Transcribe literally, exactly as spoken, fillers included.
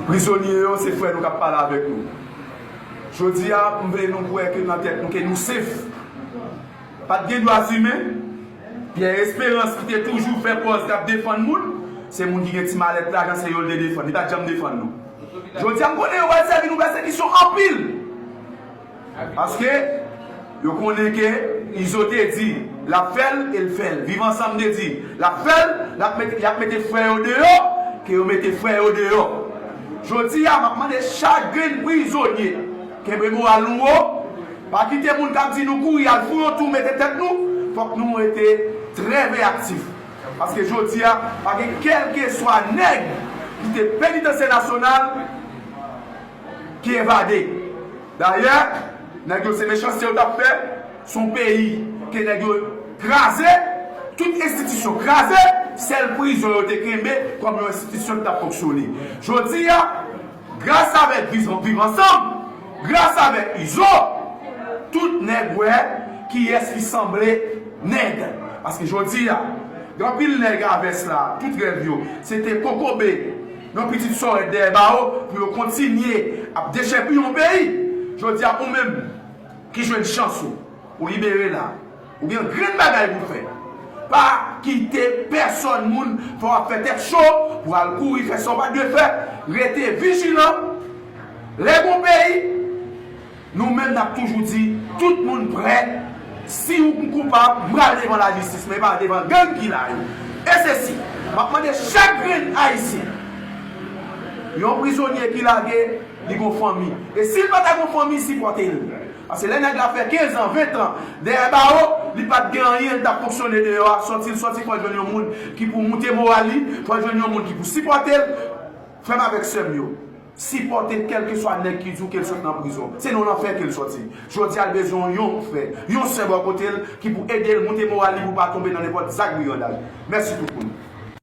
Prizonye yo, se frè nou k ap pale avèk nou. Jodi a, m vle nou kwè ke nan tèt nou ke nou sef. Pa t gen dwa imen. Pierre Espérance ki te toujou fè pòz k ap defann moun, se moun ki gen ti malèt lajan, se yo l te defann. Li pa t janm defann nou. Jodi a, m konnen yo pral sèvi nou pèsekisyon anpil. Paske yo konnen ke Izo te di l ap fè l e l fè l. Viv Ansanm te di l ap fè l, l ap mete, y ap mete frè yo deyò, ke yo mete frè yo deyò. Jodi a, m ap mande chak grenn prizonye, kenbe moral nou wo, pa kite moun k ap di nou kouri al fou yon tou mete tèt nou, fòk nou rete trè veyaktif. Paske jodi a, pa gen kèlkeswa nèg ki te penitansye nasyonal ki evade. Dayè, nèg yo se mechanste yo t ap fè, se yon peyi ke nèg yo kraze, tout enstitisyon kraze, sèl prizon yo te kenbe kòm yon enstitisyon ki t ap fonksyone. Jodi a, gras avèk Viv Ansanm, gras avèk Izo, tout nèg wè kiyès ki sanble nèg. Paske jodi a, gen anpil nèg a vès la, tout rèv yo, se te kokobe yon pitit sòrèt dèyè bawo pou yo kontinye ap dechèpiye yon peyi. Jodi a, ou menm ki jwenn chans ou, ou libere la, ou gen grenn bagay pou fè. Pa kite pèsòn moun fè w ap fè tèt cho pou al kouri fè sa w pa dwe fè. Rete vijilan. Lè gon peyi, nou menm n ap toujou di, tout moun prè. Si ou koupab, pral devan lajistis, men pa devan gang ki la yo. E se si, m ap mande chak grenn Ayisyen, yon prizonye ki lage, li gon fanmi. E si l pa ta gon fanmi, sipòte l. Paske lè nèg la fè kenz an, ven an dèyè bawo, li pa t gen anyen, li t ap fonksyone deyò a, sòti l sòti, fò l jwenn yon moun ki pou moute moral li, fò l jwenn yon moun ki pou sipòte l. Frè m avèk sè m yo, sipòte kèlkeswa nèg ki di w ke l sot nan prizon. Se nan lanfè ke l sòti. Jodi a, l bezwen yon frè, yon sè bò kote l ki pou ede l moute moral li pou pa tonbe nan nenpòt zak brigandaj. Mèsi tout moun.